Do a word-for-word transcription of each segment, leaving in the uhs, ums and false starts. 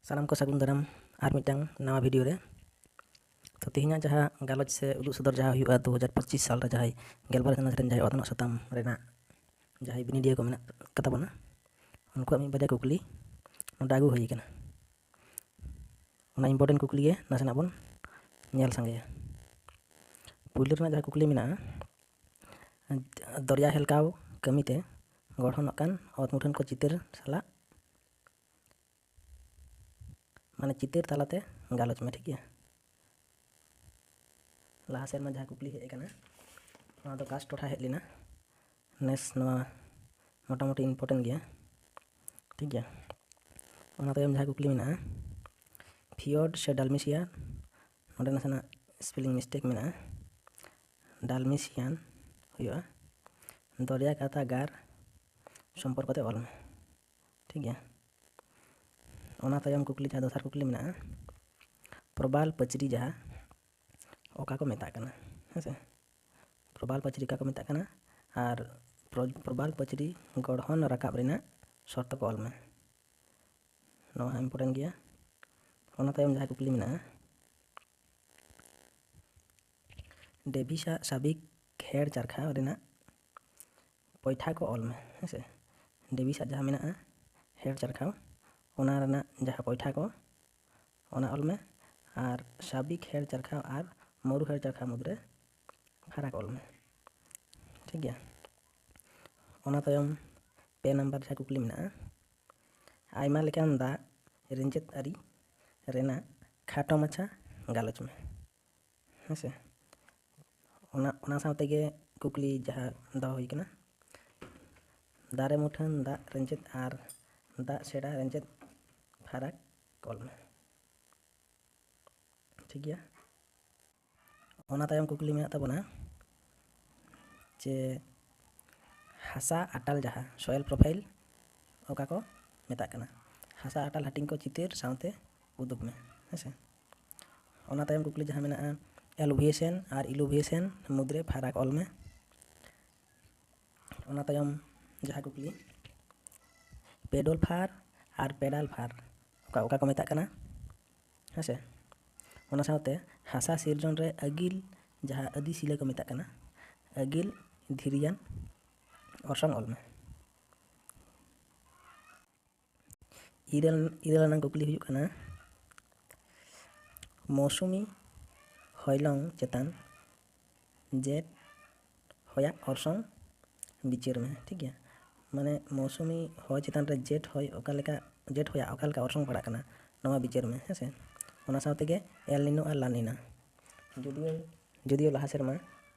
ᱥᱟᱱᱟᱢ ᱠᱚ ᱥᱟᱹᱜᱩᱱ ᱫᱟᱨᱟᱢ ᱟᱨ ᱢᱤᱫᱴᱟᱝ ᱱᱟᱣᱟ ᱵᱷᱤᱰᱤᱭᱳ ᱨᱮ᱾ ᱛᱚ, ᱛᱮᱦᱮᱧᱟᱜ ᱡᱟᱦᱟᱸ ᱜᱟᱞᱚᱪ ᱥᱮ ᱩᱫᱩᱜ ᱥᱚᱫᱚᱨ ᱡᱟᱦᱟᱸ ᱦᱩᱭᱩᱜᱼᱟ ᱫᱩ ᱦᱟᱡᱟᱨ ᱯᱚᱸᱪᱤᱥ ᱥᱟᱞ ᱨᱮ ᱡᱟᱦᱟᱸᱭ ᱜᱮᱞᱵᱟᱨ ᱪᱟᱱᱟᱪ ᱨᱮᱱ ᱡᱟᱦᱟᱸᱭ ᱚᱛᱱᱚᱜ ᱥᱟᱛᱟᱢ ᱨᱮᱱᱟᱜ ᱡᱟᱦᱟᱸᱭ ᱵᱤᱱᱤᱰᱤᱭᱟᱹ ᱠᱚ ᱢᱮᱱᱟᱜ ᱠᱟᱛᱟ ᱵᱚᱱᱟ, ᱩᱱᱠᱩᱣᱟᱜ ᱢᱤᱫ ᱵᱟᱨᱭᱟ ᱠᱩᱠᱞᱤ ᱱᱚᱰᱮ ᱟᱹᱜᱩ ᱦᱩᱭ ᱠᱟᱱᱟ᱾ ᱚᱱᱟ ᱤᱢᱯᱚᱨᱴᱮᱱᱴ ᱠᱩᱠᱞᱤ ᱜᱮ ᱱᱟᱥᱮᱱᱟᱜ ᱵᱚᱱ ᱧᱮᱞ ᱥᱟᱸᱜᱮᱭᱟ᱾ ᱯᱩᱭᱞᱩ ᱨᱮᱱᱟᱜ ᱡᱟᱦᱟᱸ ᱠᱩᱠᱞᱤ ᱢᱮᱱᱟᱜᱼᱟ, ᱫᱚᱨᱭᱟ ᱦᱮᱞᱠᱟᱣ ᱠᱟᱹᱢᱤᱛᱮ ᱜᱚᱲᱦᱚᱱᱚᱜ ᱠᱟᱱ ᱚᱛ ᱢᱩᱴᱷᱟᱹᱱ ᱠᱚ ᱪᱤᱛᱟᱹᱨ ᱥᱟᱞᱟᱜ, ᱢᱟᱱᱮ ᱪᱤᱛᱟᱹᱨ ᱛᱟᱞᱟᱛᱮ ᱜᱟᱞᱚᱪ ᱢᱮ, ᱴᱷᱤᱠ ᱜᱮᱭᱟ? ᱞᱟᱦᱟ ᱥᱮᱨᱢᱟ ᱡᱟᱦᱟᱸ ᱠᱩᱠᱞᱤ ᱦᱮᱡ ᱟᱠᱟᱱᱟ, ᱱᱚᱣᱟ ᱫᱚ ᱠᱟᱥ ᱴᱚᱴᱷᱟ ᱦᱮᱡ ᱞᱮᱱᱟ, ᱱᱮᱥ ᱱᱚᱣᱟ ᱢᱚᱴᱟᱢᱩᱴᱤ ᱤᱢᱯᱚᱨᱴᱮᱱᱴ ᱜᱮᱭᱟ, ᱴᱷᱤᱠ ᱜᱮᱭᱟ? ᱚᱱᱟ ᱛᱟᱭᱚᱢ ᱡᱟᱦᱟᱸ ᱠᱩᱠᱞᱤ ᱢᱮᱱᱟᱜᱼᱟ, ᱯᱷᱤᱭᱚᱰ ᱥᱮ ᱰᱟᱞᱢᱮᱥᱤᱭᱟ, ᱱᱚᱰᱮ ᱱᱟᱥᱮᱱᱟᱜ ᱥᱯᱮᱞᱤᱝ ᱢᱤᱥᱴᱮᱠ ᱢᱮᱱᱟᱜᱼᱟ, ᱰᱟᱞᱢᱮᱥᱤᱭᱟᱱ ᱦᱩᱭᱩᱜᱼᱟ, ᱫᱚᱨᱭᱟ ᱠᱟᱛᱷᱟ ᱜᱟᱨ ᱥᱚᱢᱯᱚᱨᱠᱚ ᱛᱮ ᱚᱞ ᱢᱮ, ᱴᱷᱤᱠ ᱜᱮᱭᱟ? ᱚᱱᱟ ᱛᱟᱭᱚᱢ ᱠᱩᱠᱞᱤ, ᱡᱟᱦᱟᱸ ᱫᱚᱥᱟᱨ ᱠᱩᱠᱞᱤ ᱢᱮᱱᱟᱜᱼᱟ, ᱯᱨᱚᱵᱟᱞ ᱯᱟᱹᱪᱨᱤ ᱡᱟᱦᱟᱸ, ᱚᱠᱟ ᱠᱚ ᱢᱮᱛᱟᱜ ᱠᱟᱱᱟ? ᱦᱮᱸ ᱥᱮ, ᱯᱨᱚᱵᱟᱞ ᱯᱟᱹᱪᱨᱤ ᱚᱠᱟ ᱠᱚ ᱢᱮᱛᱟᱜ ᱠᱟᱱᱟ? ᱟᱨ ᱯᱨᱚ- ᱯᱨᱚᱵᱟᱞ ᱯᱟᱹᱪᱨᱤ ᱜᱚᱲᱦᱚᱱ ᱨᱟᱠᱟᱵ ᱨᱮᱱᱟᱜ ᱥᱚᱨᱛᱚ ᱠᱚ ᱚᱞ ᱢᱮ᱾ ᱱᱚᱣᱟ ᱦᱚᱸ ᱤᱢᱯᱚᱨᱴᱮᱱᱴ ᱜᱮᱭᱟ᱾ ᱚᱱᱟ ᱛᱟᱭᱚᱢ ᱡᱟᱦᱟᱸ ᱠᱩᱠᱞᱤ ᱢᱮᱱᱟᱜᱼᱟ, ᱰᱮᱵᱷᱤᱥᱟᱜ ᱥᱟᱵᱤᱠ ᱦᱮᱲ ᱪᱟᱨᱠᱷᱟ ᱨᱮᱱᱟᱜ ᱯᱚᱭᱴᱷᱟ ᱠᱚ ᱚᱞ ᱢᱮ, ᱦᱮᱸ ᱥᱮ? ᱰᱮᱵᱷᱤᱥᱟᱜ ᱡᱟᱦᱟᱸ ᱢᱮᱱᱟᱜᱼᱟ ᱦᱮᱲ ᱪᱟᱨᱠᱷᱟᱣ, ᱚᱱᱟ ᱨᱮᱱᱟᱜ ᱡᱟᱦᱟᱸ ᱯᱚᱭᱴᱷᱟ ᱠᱚ, ᱚᱱᱟ ᱚᱞ ᱢᱮ᱾ ᱟᱨ ᱥᱟᱵᱤᱠ ᱦᱮᱲ ᱪᱟᱨᱠᱷᱟᱣ ᱟᱨ ᱢᱚᱨᱩ ᱦᱮᱲ ᱪᱟᱨᱠᱷᱟᱣ ᱢᱩᱫᱽᱨᱮ ᱯᱷᱟᱨᱟᱠ ᱚᱞ ᱢᱮ, ᱴᱷᱤᱠ ᱜᱮᱭᱟ? ᱚᱱᱟ ᱛᱟᱭᱚᱢ ᱯᱮ ᱱᱟᱢᱵᱟᱨ ᱡᱟᱦᱟᱸ ᱠᱩᱠᱞᱤ ᱢᱮᱱᱟᱜᱼᱟ, ᱟᱭᱢᱟ ᱞᱮᱠᱟᱱ ᱫᱟᱜ ᱨᱮᱸᱡᱮᱫ ᱟᱹᱨᱤ ᱨᱮᱱᱟᱜ ᱠᱷᱟᱴᱚ ᱢᱟᱪᱷᱟ ᱜᱟᱞᱚᱪ ᱢᱮ, ᱦᱮᱸ ᱥᱮ? ᱚᱱᱟ, ᱚᱱᱟ ᱥᱟᱶ ᱛᱮᱜᱮ ᱠᱩᱠᱞᱤ ᱡᱟᱦᱟᱸ ᱫᱚᱦᱚ ᱦᱩᱭ ᱠᱟᱱᱟ, ᱫᱟᱨᱮ ᱢᱩᱴᱷᱟᱹᱱ ᱫᱟᱜ ᱨᱮᱸᱡᱮᱫ ᱟᱨ ᱫᱟᱜ ᱥᱮᱬᱟ ᱨᱮᱸᱡᱮᱫ ᱯᱷᱟᱨᱟᱠ ᱚᱞ ᱢᱮ, ᱴᱷᱤᱠ ᱜᱮᱭᱟ? ᱚᱱᱟ ᱛᱟᱭᱚᱢ ᱠᱩᱠᱞᱤ ᱢᱮᱱᱟᱜ ᱛᱟᱵᱚᱱᱟ ᱡᱮ ᱦᱟᱥᱟ ᱟᱴᱟᱞ ᱡᱟᱦᱟᱸ soil profile, ᱚᱠᱟ ᱠᱚ ᱢᱮᱛᱟᱜ ᱠᱟᱱᱟ? ᱦᱟᱥᱟ ᱟᱴᱟᱞ ᱦᱟᱹᱴᱤᱧ ᱠᱚ ᱪᱤᱛᱟᱹᱨ ᱥᱟᱶᱛᱮ ᱩᱫᱩᱜᱽ ᱢᱮ, ᱦᱮᱸ ᱥᱮ? ᱚᱱᱟ ᱛᱟᱭᱚᱢ ᱠᱩᱠᱞᱤ ᱡᱟᱦᱟᱸ ᱢᱮᱱᱟᱜᱼᱟ, ᱮᱞᱩᱵᱷᱤᱭᱮᱥᱚᱱ ᱟᱨ ᱤᱞᱩᱵᱷᱤᱭᱮᱥᱚᱱ ᱢᱩᱫᱽᱨᱮ ᱯᱷᱟᱨᱟᱠ ᱚᱞ ᱢᱮ᱾ ᱚᱱᱟ ᱛᱟᱭᱚᱢ ᱡᱟᱦᱟᱸ ᱠᱩᱠᱞᱤ, ᱯᱮᱰᱚᱞ ᱯᱷᱟᱨ ᱟᱨ ᱯᱮᱰᱟᱞ ᱯᱷᱟᱨ ᱚᱠᱟ ᱚᱠᱟ ᱠᱚ ᱢᱮᱛᱟᱜ ᱠᱟᱱᱟ, ᱦᱮᱸ ᱥᱮ? ᱚᱱᱟ ᱥᱟᱶᱛᱮ ᱦᱟᱥᱟ ᱥᱤᱨᱡᱚᱱ ᱨᱮ ᱟᱹᱜᱤᱞ ᱡᱟᱦᱟᱸ ᱟᱹᱫᱤ ᱥᱤᱞᱟᱹ ᱠᱚ ᱢᱮᱛᱟᱜ ᱠᱟᱱᱟ, ᱟᱹᱜᱤᱞ ᱫᱷᱤᱨᱤᱭᱟᱱ ᱚᱨᱥᱚᱝ ᱚᱞ ᱢᱮ᱾ ᱤᱨᱟᱹᱞ, ᱤᱨᱟᱹᱞ ᱟᱱᱟᱝ ᱠᱩᱠᱞᱤ ᱦᱩᱭᱩᱜ ᱠᱟᱱᱟ, ᱢᱳᱣᱥᱩᱢᱤ ᱦᱚᱭᱞᱚᱝ ᱪᱮᱛᱟᱱ ᱡᱮᱴ ᱦᱚᱭᱟᱜ ᱚᱨᱥᱚᱝ ᱵᱤᱪᱟᱹᱨ ᱢᱮ, ᱴᱷᱤᱠ ᱜᱮᱭᱟ? ᱢᱟᱱᱮ ᱢᱳᱣᱥᱩᱢᱤ ᱦᱚᱭ ᱪᱮᱛᱟᱱ ᱨᱮ ᱡᱮᱴ ᱦᱚᱭ ᱚᱠᱟ ᱞᱮᱠᱟ, ᱡᱮᱴ ᱦᱚᱭᱟᱜ ᱚᱠᱟ ᱞᱮᱠᱟ ᱚᱨᱥᱚᱝ ᱯᱟᱲᱟᱜ ᱠᱟᱱᱟ, ᱱᱚᱣᱟ ᱵᱤᱪᱟᱹᱨ ᱢᱮ, ᱦᱮᱸ ᱥᱮ? ᱚᱱᱟ ᱥᱟᱶ ᱛᱮᱜᱮ ᱮᱞ ᱱᱤᱱᱳ ᱟᱨ ᱞᱟ ᱱᱤᱱᱟ᱾ ᱡᱩᱫᱤᱭᱳ, ᱡᱩᱫᱤᱭᱳ ᱞᱟᱦᱟ ᱥᱮᱨᱢᱟ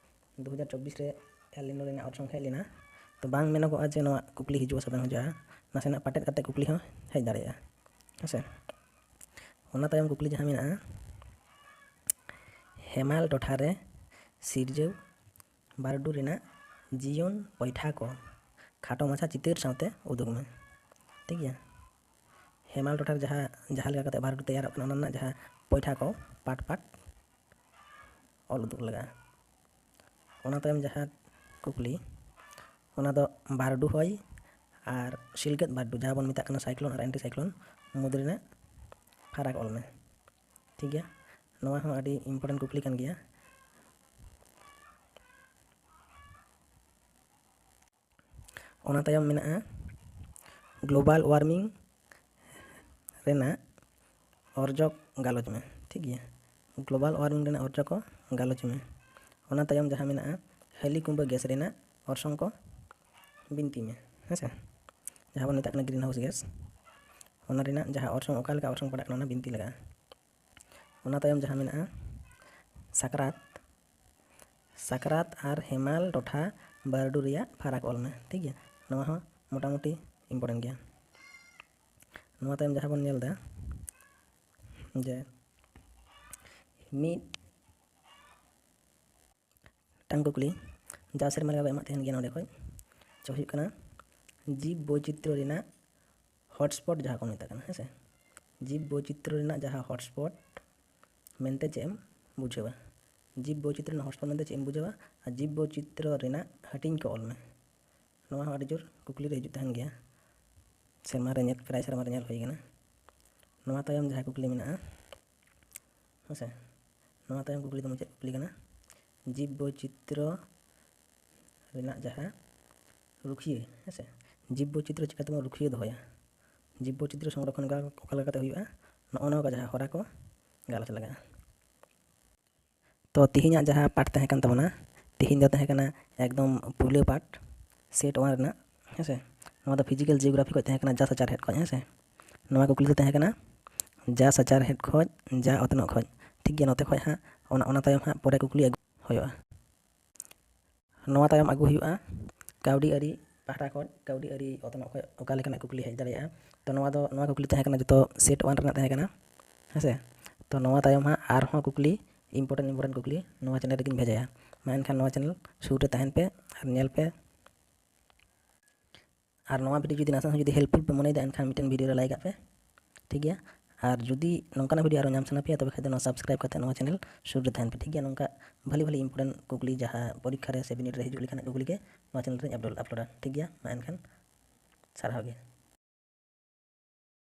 ᱫᱩ ᱦᱟᱡᱟᱨ ᱪᱚᱵᱵᱤᱥ ᱨᱮ ᱮᱞ ᱱᱤᱱᱳ ᱨᱮᱱᱟᱜ ᱚᱨᱥᱚᱝ ᱦᱮᱡ ᱞᱮᱱᱟ, ᱛᱚ ᱵᱟᱝ ᱢᱮᱱᱚᱜᱚᱜᱼᱟ ᱡᱮ ᱱᱚᱣᱟ ᱠᱩᱠᱞᱤ ᱦᱤᱡᱩᱜᱼᱟ ᱥᱮ ᱵᱟᱝ ᱦᱤᱡᱩᱜᱼᱟ, ᱱᱟᱥᱮᱱᱟᱜ ᱯᱟᱴᱮᱫ ᱠᱟᱛᱮ ᱠᱩᱠᱞᱤ ᱦᱚᱸ ᱦᱮᱡ ᱫᱟᱲᱮᱭᱟᱜᱼᱟ, ᱦᱮᱸ ᱥᱮ? ᱚᱱᱟ ᱛᱟᱭᱚᱢ ᱠᱩᱠᱞᱤ ᱡᱟᱦᱟᱸ ᱢᱮᱱᱟᱜᱼᱟ, ᱦᱮᱢᱟᱞ ᱴᱚᱴᱷᱟ ᱨᱮ ᱥᱤᱨᱡᱟᱹᱣ ᱵᱟᱹᱨᱰᱩ ᱨᱮᱱᱟᱜ ᱡᱤᱭᱚᱱ ᱯᱚᱭᱴᱷᱟ ᱠᱚ ᱠᱷᱟᱴᱚ ᱢᱟᱪᱷᱟ ᱪᱤᱛᱟᱹᱨ ᱥᱟᱶᱛᱮ ᱩᱫᱩᱜᱽ ᱢᱮ, ᱴᱷᱤᱠ ᱜᱮᱭᱟ? ᱦᱮᱢᱟᱞ ᱴᱚᱴᱷᱟ ᱨᱮ ᱡᱟᱦᱟᱸ, ᱡᱟᱦᱟᱸ ᱞᱮᱠᱟ ᱠᱟᱛᱮ ᱵᱟᱹᱨᱰᱩ ᱛᱮᱭᱟᱨᱚᱜ ᱠᱟᱱᱟ, ᱚᱱᱟ ᱨᱮᱱᱟᱜ ᱡᱟᱦᱟᱸ ᱯᱚᱭᱴᱷᱟ ᱠᱚ ᱯᱟᱴ ᱯᱟᱴ ᱚᱞ ᱩᱫᱩᱜ ᱞᱟᱜᱟᱜᱼᱟ᱾ ᱚᱱᱟ ᱛᱟᱭᱚᱢ ᱡᱟᱦᱟᱸ ᱠᱩᱠᱞᱤ, ᱚᱱᱟ ᱫᱚ ᱵᱟᱹᱨᱰᱩ ᱦᱚᱭ ᱟᱨ ᱥᱤᱞᱜᱟᱹᱫ ᱵᱟᱹᱨᱰᱩ, ᱡᱟᱦᱟᱸ ᱵᱚᱱ ᱢᱮᱛᱟᱜ ᱠᱟᱱᱟ ᱥᱟᱭᱠᱞᱳᱱ ᱟᱨ ᱮᱱᱴᱤ ᱥᱟᱭᱠᱞᱳᱱ, ᱢᱩᱫᱽ ᱨᱮᱱᱟᱜ ᱯᱷᱟᱨᱟᱠ ᱚᱞ ᱢᱮ, ᱴᱷᱤᱠ ᱜᱮᱭᱟ? ᱱᱚᱣᱟ ᱦᱚᱸ ᱟᱹᱰᱤ ᱤᱢᱯᱚᱨᱴᱮᱱᱴ ᱠᱩᱠᱞᱤ ᱠᱟᱱ ᱜᱮᱭᱟ᱾ ᱚᱱᱟ ᱛᱟᱭᱚᱢ ᱢᱮᱱᱟᱜᱼᱟ ᱜᱞᱳᱵᱟᱞ ᱳᱣᱟᱨᱢᱤᱝ ᱨᱮᱱᱟᱜ ᱚᱨᱡᱚ ᱜᱟᱞᱚᱪ ᱢᱮ, ᱴᱷᱤᱠ ᱜᱮᱭᱟ? ᱜᱞᱳᱵᱟᱞ ᱳᱣᱟᱨᱢᱤᱝ ᱨᱮᱱᱟᱜ ᱚᱨᱡᱚ ᱠᱚ ᱜᱟᱞᱚᱪ ᱢᱮ᱾ ᱚᱱᱟ ᱛᱟᱭᱚᱢ ᱡᱟᱦᱟᱸ ᱢᱮᱱᱟᱜᱼᱟ ᱦᱟᱹᱞᱤ ᱠᱩᱢᱵᱟᱹ ᱜᱮᱥ ᱨᱮᱱᱟᱜ ᱚᱨᱥᱚᱝ ᱠᱚ ᱵᱤᱱᱛᱤ ᱢᱮ, ᱦᱮᱸ ᱥᱮ? ᱡᱟᱦᱟᱸ ᱵᱚᱱ ᱢᱮᱛᱟᱜ ᱠᱟᱱᱟ ᱜᱨᱤᱱ ᱦᱟᱣᱩᱥ ᱜᱮᱥ, ᱚᱱᱟ ᱨᱮᱱᱟᱜ ᱡᱟᱦᱟᱸ ᱚᱨᱥᱚᱝ, ᱚᱠᱟ ᱞᱮᱠᱟ ᱚᱨᱥᱚᱝ ᱯᱟᱲᱟᱜ ᱠᱟᱱᱟ, ᱚᱱᱟ ᱵᱤᱱᱛᱤ ᱞᱟᱜᱟᱜᱼᱟ᱾ ᱚᱱᱟ ᱛᱟᱭᱚᱢ ᱡᱟᱦᱟᱸ ᱢᱮᱱᱟᱜᱼᱟ ᱥᱟᱠᱨᱟᱛ, ᱥᱟᱠᱨᱟᱛ ᱟᱨ ᱦᱮᱢᱟᱞ ᱴᱚᱴᱷᱟ ᱵᱟᱹᱨᱰᱩ ᱨᱮᱭᱟᱜ ᱯᱷᱟᱨᱟᱠ ᱚᱞ ᱢᱮ, ᱴᱷᱤᱠ ᱜᱮᱭᱟ? ᱱᱚᱣᱟ ᱦᱚᱸ ᱢᱚᱴᱟᱢᱩᱴᱤ ᱤᱢᱯᱚᱨᱴᱮᱱᱴ ᱜᱮᱭᱟ᱾ ᱱᱚᱣᱟ ᱛᱟᱭᱚᱢ ᱡᱟᱦᱟᱸ ᱵᱚᱱ ᱧᱮᱞ ᱮᱫᱟ ᱡᱮ ᱢᱤᱫ ᱢᱤᱫᱴᱟᱝ ᱠᱩᱠᱞᱤ ᱡᱟᱣ ᱥᱮᱨᱢᱟ ᱞᱮᱠᱟ ᱠᱚ ᱮᱢᱟᱜ ᱛᱟᱦᱮᱱ ᱜᱮᱭᱟ ᱱᱚᱸᱰᱮ ᱠᱷᱚᱡ, ᱪᱚ ᱦᱩᱭᱩᱜ ᱠᱟᱱᱟ ᱡᱤᱵᱽ ᱵᱳᱭᱪᱤᱛᱨᱚ ᱨᱮᱱᱟᱜ ᱦᱚᱴᱥᱯᱚᱴ ᱡᱟᱦᱟᱸ ᱠᱚ ᱢᱮᱛᱟᱜ ᱠᱟᱱᱟ, ᱦᱮᱸ ᱥᱮ? ᱡᱤᱵᱽ ᱵᱳᱭᱪᱤᱛᱨᱚ ᱨᱮᱱᱟᱜ ᱡᱟᱦᱟᱸ ᱦᱚᱴᱥᱯᱚᱴ ᱢᱮᱱᱛᱮ ᱪᱮᱫ ᱮᱢ ᱵᱩᱡᱷᱟᱹᱣᱟ? ᱡᱤᱵᱽ ᱵᱳᱭᱪᱤᱛᱨᱚ ᱨᱮᱱᱟᱜ ᱦᱚᱴᱥᱯᱚᱴ ᱢᱮᱱᱛᱮ ᱪᱮᱫ ᱮᱢ ᱵᱩᱡᱷᱟᱹᱣᱟ? ᱟᱨ ᱡᱤᱵᱽ ᱵᱳᱭᱪᱤᱛᱨᱚ ᱨᱮᱱᱟᱜ ᱦᱟᱹᱴᱤᱧ ᱠᱚ ᱚᱞ ᱢᱮ᱾ ᱱᱚᱣᱟ ᱦᱚᱸ ᱟᱹᱰᱤ ᱡᱳᱨ ᱠᱩᱠᱞᱤ ᱨᱮ ᱦᱤᱡᱩᱜ ᱛᱟᱦᱮᱱ ᱜᱮᱭᱟ, ᱥᱮᱨᱢᱟ ᱨᱮ ᱧᱮᱞ, ᱯᱨᱟᱭ ᱥᱮᱨᱢᱟ ᱨᱮ ᱧᱮᱞ ᱦᱩᱭ ᱠᱟᱱᱟ᱾ ᱱᱚᱣᱟ ᱛᱟᱭᱚᱢ ᱡᱟᱦᱟᱸ ᱠᱩᱠᱞᱤ ᱢᱮᱱᱟᱜᱼᱟ, ᱦᱮᱸ ᱥᱮ, ᱱᱚᱣᱟ ᱛᱟᱭᱚᱢ ᱠᱩᱠᱞᱤ ᱫᱚ ᱢᱩᱪᱟᱹᱫ ᱠᱩᱠᱞᱤ ᱠᱟᱱᱟ, ᱡᱤᱵᱽ ᱵᱳᱭᱪᱤᱛᱨᱚ ᱨᱮᱱᱟᱜ ᱡᱟᱦᱟᱸ ᱨᱩᱠᱷᱤᱭᱟᱹ, ᱦᱮᱸ ᱥᱮ, ᱡᱤᱵᱽ ᱵᱳᱭᱪᱤᱛᱨᱚ ᱪᱤᱠᱟᱹ ᱛᱮᱵᱚᱱ ᱨᱩᱠᱷᱤᱭᱟᱹ ᱫᱚᱦᱚᱭᱟ, ᱡᱤᱵᱽ ᱵᱳᱭᱪᱤᱛᱨᱚ ᱥᱚᱝᱨᱚᱠᱷᱚᱱ ᱚᱠᱟ ᱞᱮᱠᱟᱛᱮ ᱦᱩᱭᱩᱜᱼᱟ, ᱱᱚᱜᱼᱚ ᱱᱚᱣᱟ ᱠᱚ ᱡᱟᱦᱟᱸ ᱦᱚᱨᱟ ᱠᱚ ᱜᱟᱞᱚᱪ ᱞᱟᱜᱟᱜᱼᱟ᱾ ᱛᱚ ᱛᱤᱦᱤᱧᱟᱜ ᱡᱟᱦᱟᱸ ᱯᱟᱴ ᱛᱟᱦᱮᱸ ᱠᱟᱱ ᱛᱟᱵᱚᱱᱟ, ᱛᱤᱦᱤᱧ ᱫᱚ ᱛᱟᱦᱮᱸ ᱠᱟᱱᱟ ᱮᱠᱫᱚᱢ ᱯᱩᱭᱞᱟᱹ ᱯᱟᱴ, ᱥᱮᱴ ᱚᱣᱟᱱ ᱨᱮᱱᱟᱜ, ᱦᱮᱸ ᱥᱮ᱾ ᱱᱚᱣᱟ ᱫᱚ ᱯᱷᱤᱡᱤᱠᱮᱞ ᱡᱤᱭᱳᱜᱨᱟᱯᱷᱤ ᱠᱷᱚᱱ ᱛᱟᱦᱮᱸ ᱠᱟᱱᱟ, ᱡᱟ ᱥᱟᱪᱟᱨᱦᱮᱫ ᱠᱷᱚᱱ, ᱦᱮᱸ ᱥᱮ᱾ ᱱᱚᱣᱟ ᱠᱩᱠᱞᱤ ᱫᱚ ᱛᱟᱦᱮᱸ ᱠᱟᱱᱟ ᱡᱟ ᱥᱟᱪᱟᱨᱦᱮᱫ ᱠᱷᱚᱱ, ᱡᱟ ᱚᱛᱱᱚᱜ ᱠᱷᱚᱱ, ᱴᱷᱤᱠ ᱜᱮᱭᱟ᱾ ᱱᱚᱛᱮ ᱠᱷᱚᱱ ᱦᱟᱸᱜ ᱚᱱᱟ, ᱚᱱᱟ ᱛᱟᱭᱚᱢ ᱦᱟᱸᱜ ᱯᱚᱨᱮ ᱠᱩᱠᱞᱤ ᱟᱹᱜᱩ ᱦᱩᱭᱩᱜᱼᱟ᱾ ᱱᱚᱣᱟ ᱛᱟᱭᱚᱢ ᱟᱹᱜᱩ ᱦᱩᱭᱩᱜᱼᱟ ᱠᱟᱹᱣᱰᱤ ᱟᱹᱨᱤ ᱯᱟᱦᱴᱟ ᱠᱷᱚᱱ, ᱠᱟᱹᱣᱰᱤ ᱟᱹᱨᱤ ᱚᱛᱱᱚᱜ ᱠᱷᱚᱱ ᱚᱠᱟ ᱞᱮᱠᱟᱱᱟᱜ ᱠᱩᱠᱞᱤ ᱦᱮᱡ ᱫᱟᱲᱮᱭᱟᱜᱼᱟ᱾ ᱛᱚ ᱱᱚᱣᱟ ᱫᱚ, ᱱᱚᱣᱟ ᱠᱩᱠᱞᱤ ᱛᱟᱦᱮᱸ ᱠᱟᱱᱟ, ᱡᱚᱛᱚ ᱥᱮᱴ ᱚᱣᱟᱱ ᱨᱮᱱᱟᱜ ᱛᱟᱦᱮᱸ ᱠᱟᱱᱟ, ᱦᱮᱸ ᱥᱮ᱾ ᱛᱚ ᱱᱚᱣᱟ ᱛᱟᱭᱚᱢ ᱦᱟᱸᱜ ᱟᱨᱦᱚᱸ ᱠᱩᱠᱞᱤ, ᱤᱢᱯᱚᱨᱴᱮᱱᱴ ᱤᱢᱯᱚᱨᱴᱮᱱᱴ ᱠᱩᱠᱞᱤ ᱱᱚᱣᱟ ᱪᱮᱱᱮᱞ ᱨᱮᱜᱮᱧ ᱵᱷᱮᱡᱟᱭᱟ᱾ ᱢᱟ ᱮᱱᱠᱷᱟᱱ ᱱᱚᱣᱟ ᱪᱮᱱᱮᱞ ᱥᱩᱨ ᱨᱮ ᱛᱟᱦᱮᱱ ᱯᱮ ᱟᱨ ᱧᱮᱞ ᱯᱮ᱾ ᱟᱨ ᱱᱚᱣᱟ ᱵᱷᱤᱰᱤᱭᱳ ᱡᱩᱫᱤ ᱱᱟᱥᱮ ᱦᱚᱸ ᱡᱩᱫᱤ ᱦᱮᱞᱯᱯᱷᱩᱞ ᱯᱮ ᱢᱚᱱᱮᱭᱮᱫᱟ, ᱮᱱᱠᱷᱟᱱ ᱢᱤᱫᱴᱮᱱ ᱵᱷᱤᱰᱤᱭᱳ ᱨᱮ ᱞᱟᱭᱤᱠ ᱟᱜ ᱯᱮ, ᱴᱷᱤᱠ ᱜᱮᱭᱟ᱾ ᱟᱨ ᱡᱩᱫᱤ ᱱᱚᱝᱠᱟᱱᱟᱜ ᱵᱷᱤᱰᱤᱭᱳ ᱟᱨᱚ ᱧᱟᱢ ᱥᱟᱱᱟ ᱯᱮᱭᱟ, ᱛᱚᱵᱮ ᱠᱷᱟᱱ ᱫᱚ ᱱᱚᱣᱟ ᱥᱟᱵᱥᱠᱨᱟᱭᱤᱵ ᱠᱟᱛᱮ ᱱᱚᱣᱟ ᱪᱮᱱᱮᱞ ᱥᱩᱨ ᱨᱮ ᱛᱟᱦᱮᱱ ᱯᱮ, ᱴᱷᱤᱠ ᱜᱮᱭᱟ᱾ ᱱᱚᱝᱠᱟ ᱵᱷᱟᱞᱤ ᱵᱷᱟᱞᱤ ᱤᱢᱯᱚᱨᱴᱮᱱᱴ ᱠᱩᱠᱞᱤ ᱡᱟᱦᱟᱸ ᱯᱚᱨᱤᱠᱠᱷᱟ ᱨᱮ ᱥᱮ ᱵᱤᱱᱤᱰ ᱨᱮ ᱦᱤᱡᱩᱜ ᱞᱮᱠᱟᱱᱟᱜ ᱠᱩᱠᱞᱤ ᱜᱮ ᱱᱚᱣᱟ ᱪᱮᱱᱮᱞ ᱨᱮᱧ ᱟᱯᱞᱳᱰ, ᱟᱯᱞᱳᱰᱟ, ᱴᱷᱤᱠ ᱜᱮᱭᱟ᱾ ᱢᱟ ᱮᱱᱠᱷᱟᱱ ᱥᱟᱨᱦᱟᱣ ᱜᱮ᱾